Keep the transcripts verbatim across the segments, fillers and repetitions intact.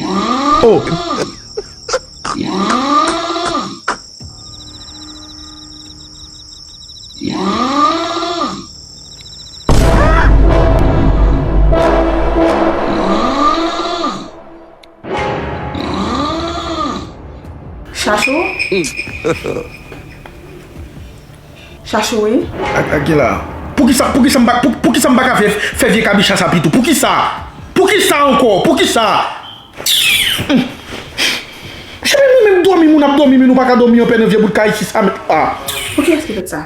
Oh. Chachou? Chachou, wi. A, a ki la? Poukisa, poukisa m pa, pou, poukisa m pa ka fè, fè vye kabicha sa pito? Poukisa? Poukisa ankò? Poukisa? Chimè, nou menm dòmi, moun ap dòmi, men nou pa ka dòmi anpè nan vye bout kay isi sa, mèt. Ah. Pou kiyès ki fèt sa?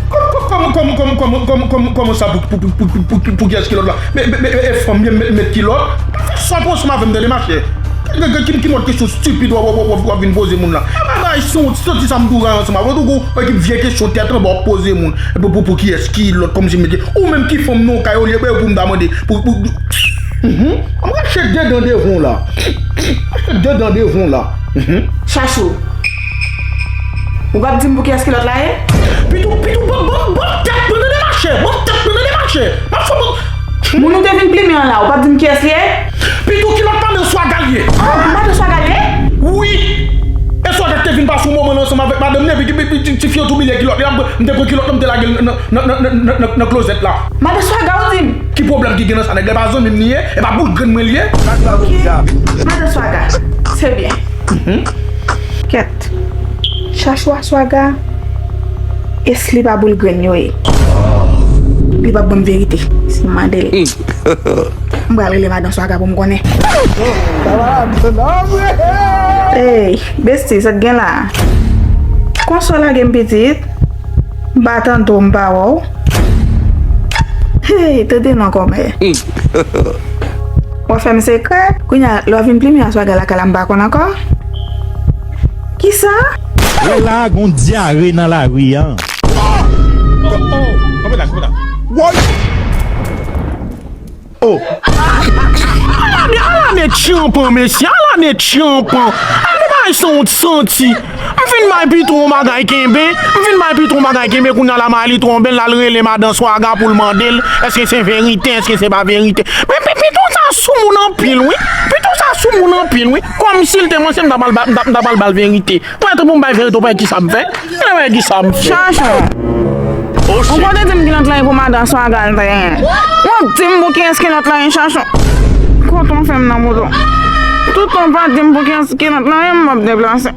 Kòm, kòm, kòman sa pou, pou, pou kiyès kilòt la? Men, men, men, e fanm, men, men, met kilòt? Pa fè sa pou ansanm avè m, tande, machè. Ki, ki, ki, ki mòd kesyon stipid w, w, w, w, w ap vin poze moun la? A, bagay santi, santi sa m tou rayi ansanm avè w. Ou, ou, ekip vye kesyon tèt anba w ap poze moun. Pou, pou, pou kiyès kilòt, kòmsi m mete. Ou menm ki fanm nan yon kay, olye pou m ta mande. Pou, pou, Mhm. An m rache de dan devan w la. Rache de dan devan w la. Mhm. Chachou. Ou p ap di m pou kiyès kilòt la ye? Pitou, pitou, ban, ban, ban tèt mwen tande machè. Ban tèt mwen tande machè. M ap fè ban. Moun ou te vin plimen an la, ou p ap di m kiyès li ye? Pitou kilòt madan Swaga l ye. Oh, madan Swaga l ye? Wi. E Swaga k te vin pase yon moman ansanm avèk madanm li, epi, epi, epi ti, ti fi an tou bliye kilòt li. M te pran kilòt lan, m te lage l nan, nan, nan klozèt la. Madan Swaga, ou di m? Ki pwoblèm ki gen nan sa? Nèg la pa zanmi m li ye? E pa boul grenn mwen li ye? Ok. Madan Swaga, se byen. Mhm. Kèt. Chachou a Swaga, èske li pa boul grenn yo ye? Li p ap ban m verite si m mande l. M pral rele madan Swaga pou m konnen. Ey, besti, sa k gen la? Konsa w lage m pitit? M pa tande w, m pa wè w. Hey, tande non kòmè. W ap fè m sekrè? Kounye a, lè w vin plimen a Swaga lakay la, m pa konn ankò. Kisa? Wè la, gon dyare nan lari a. Oh, oh, kanpe la, kanpe la. Woy! Oh. Ala de, ala de tchanpan, mesye, ala de tchanpan. Ala de bagay sanwont santi. M fin bay Pitou yon bagay kenbe, m fin bay Pitou yon bagay kenbe, kounye a la Mali twonbe l, l al rele madan Swaga pou l mande l, èske se verite, èske se pa verite. Men, men, Pitou sa sou moun anpil, wi. Pitou sa sou moun anpil, wi. Kòmsi l te manse, m ta pral ba, m ta, m ta pral ba l verite. Mwen tou pou m bay verite, ou pa wè kisa m fè? Mwen wè kisa m fè. Chachou. Ou pa te di m kilòt la ye pou madan Swaga l te ye. Ou di m pou kiyès kilòt la ye, Chachou. Kote w fè m nan moto. Toutan w pa di m pou kiyès kilòt la ye, m ap deplase.